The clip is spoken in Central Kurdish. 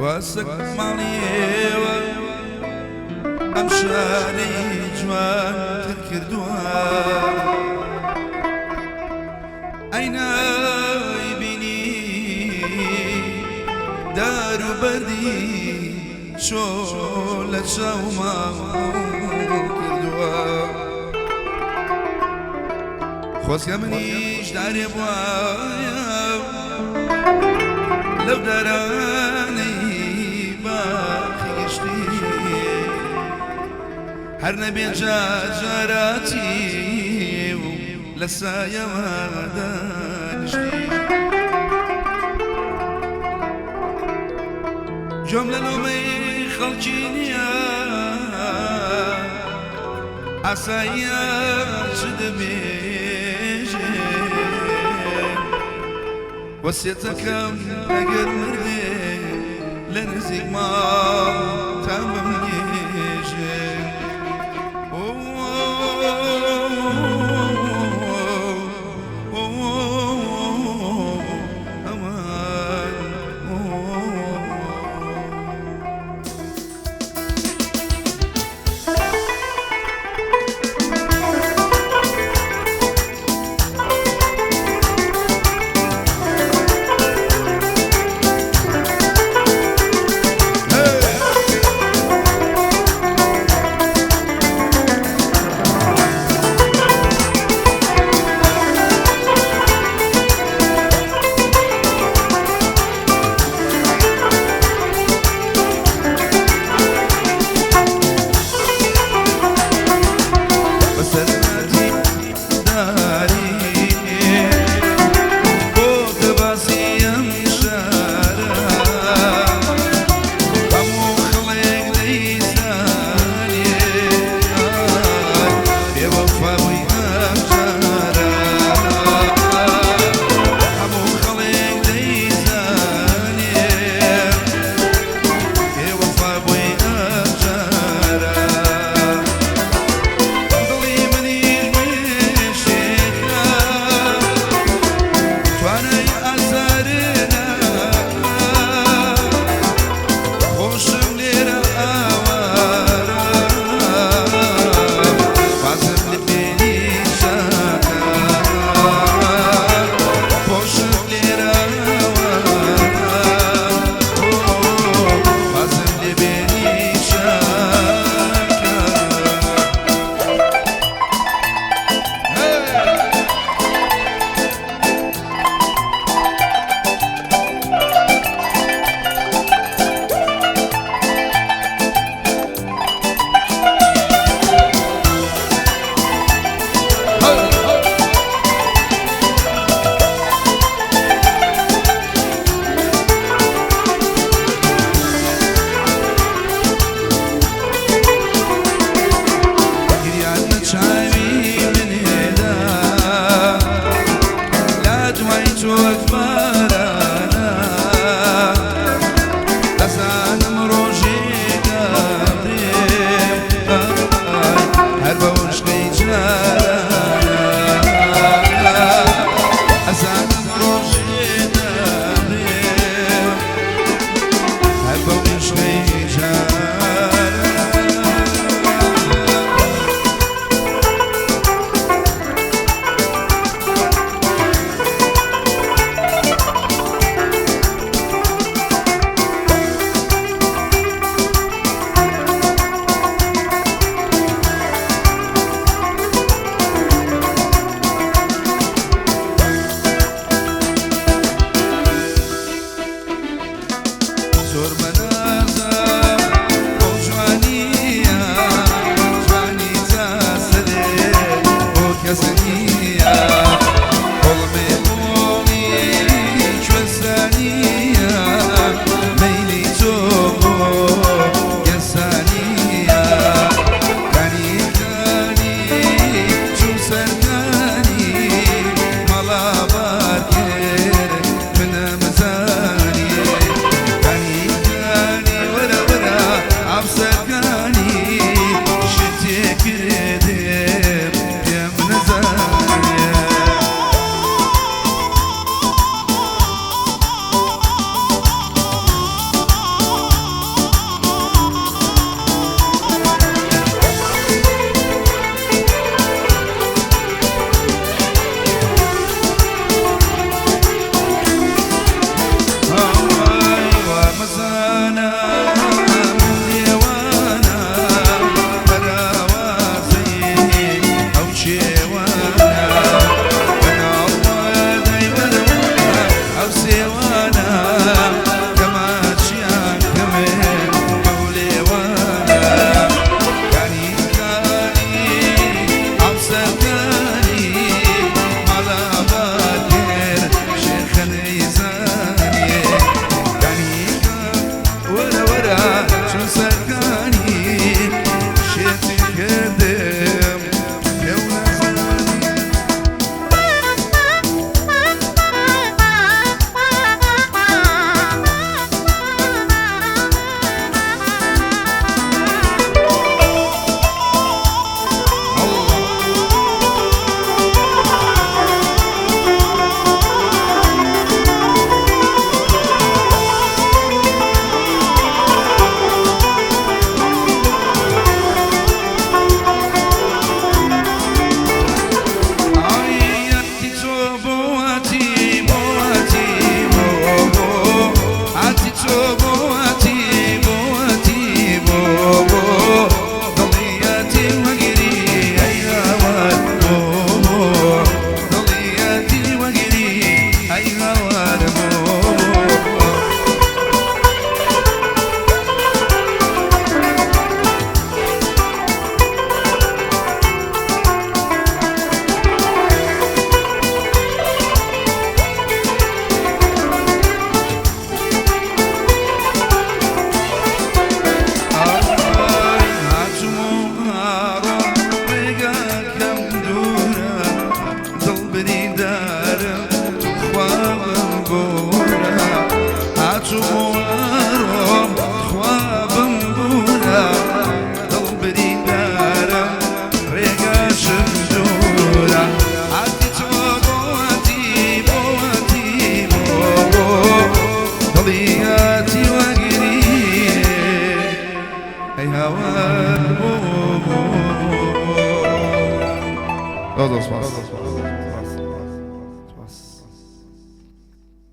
وەسک ماڵی ئێوە ئەم شارەی جوانتر کردووە. ئەی نایبینی دار و بەردی چۆن لە چاوما کردووە. خۆزگە منیش دارێ بوایە لەو دارانەی باخی گشتی، هەر نەبێ جاجاراتی و لە سایەوە دانیشتی. گوێم لە لۆمەی خەڵکی نییە، ئاساییە چ دەبێژێ. وەسیەتەکەم ئەگەر مردێ لە نزیک ماڵ تا بمنێژێ. ئەمان. بەسەرهاتی داری بۆتە باسی ئەم شارە، هەموو خەڵک دەیزانێ بێوەفا بووی ئەم جارە. هەموو خەڵک دەیزانێ بێوەفا بووی ئەم جارە. دڵی منیش بێشێکە، توانای ئازارێ ناکا. خۆشم لێرە ئاوارە، وازم لێ بێنی شاکە. خۆشم لێرە ئاوارە، وازم لێ بێنی شاکە. گریان لە چاوی منێدا لا دوای تۆ.